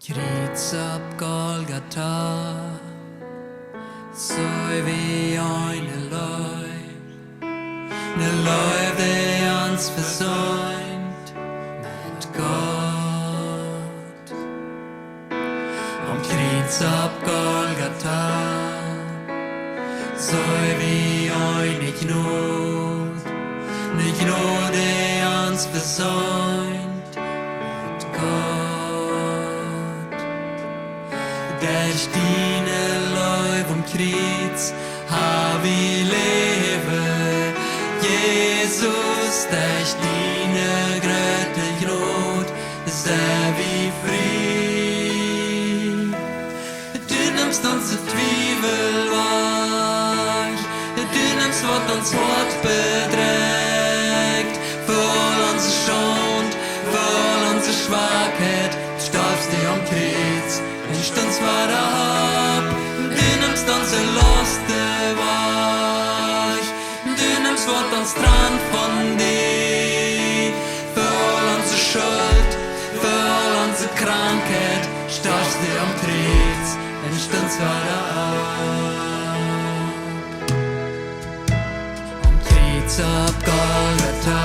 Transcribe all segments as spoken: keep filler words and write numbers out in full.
Kjriets opp Golgata, soo wia eene Leew, ne Leew, dee ons vesient met Gott. Aum Kjriets opp Golgata, soo wia eene Jnod, ne Jnod, dee ons vesient met Gott. Derch diene Leew aum Kjriets ha wie Läwen, Jesus, derch diene groote Jnod sent wie frie. Du nemst onse Twiewel wajch, du nemst waut ons Hoat bedrekjt. Fa aul onse Schaund, fa aul onse Schwakheit storfst du aum Kjriets un stunst wada opp. Du nemst onse Lausten wajch, du nemst waut ons trant von die. Fa aul onse Schult, fa aul onse Krankheit storfst du aum Kjriets un stunst wada opp. Aum Kjriets opp Golgata,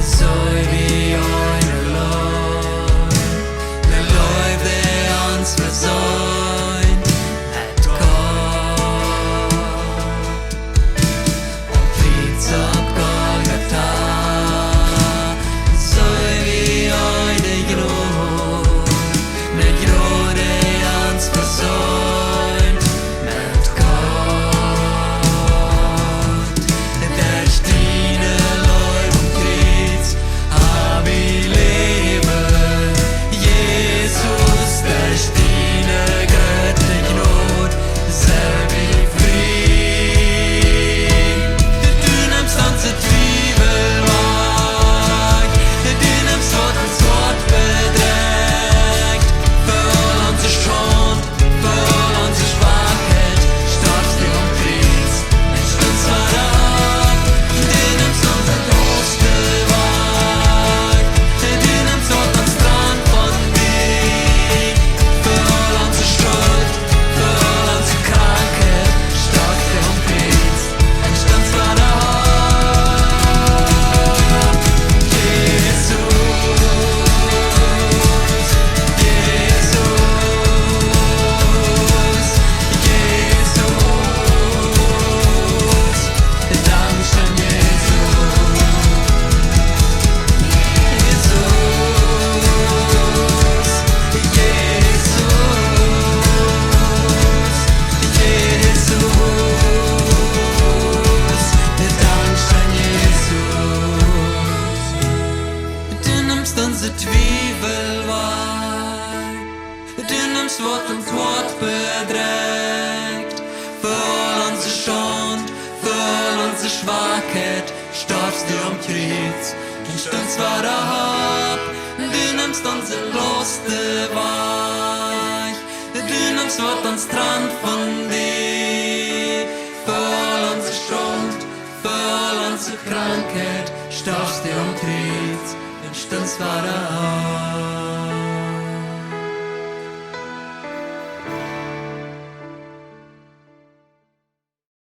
soo wia eene Leew, ne Leew, dee ons vesient met Gott. Aum Kjriets opp Golgata, soo wia eene Jnod, ne Jnod, dee ons vesient met Gott. Derch diene Leew aum Kjriets ha wie Läwen, Jesus, derch diene groote Jnod sent wie frie. Du nemst onse Twiewel wajch, du nemst waut ons Hoat bedrekjt. Fa aul onse Schaund, fa aul onse Schwakheit storfst du aum Kjriets un stunst wada opp. Du nemst onse Lausten wajch, du nemst waut ons trant von die. Fa aul onse Schult, fa aul onse Krankheit storfst du aum Kjriets un stunst wada opp. Jesus, Jesus, Jesus. Dankscheen, Jesus. Jesus, Jesus, Jesus. Dankscheen, Jesus. Du nemst onse Twiewel wajch. Du nemst waut ons Hoat bedrekjt. Fa aul onse Schaund, fa aul onse Schwakheit storfst du aum Kjriets un stunst wada opp. Du nemst onse Lausten wajch, du nemst waut ons trant von die. Fa aul onse Schaund, fa aul onse Krankheit storfst du aum Kjriets un stunst wada opp.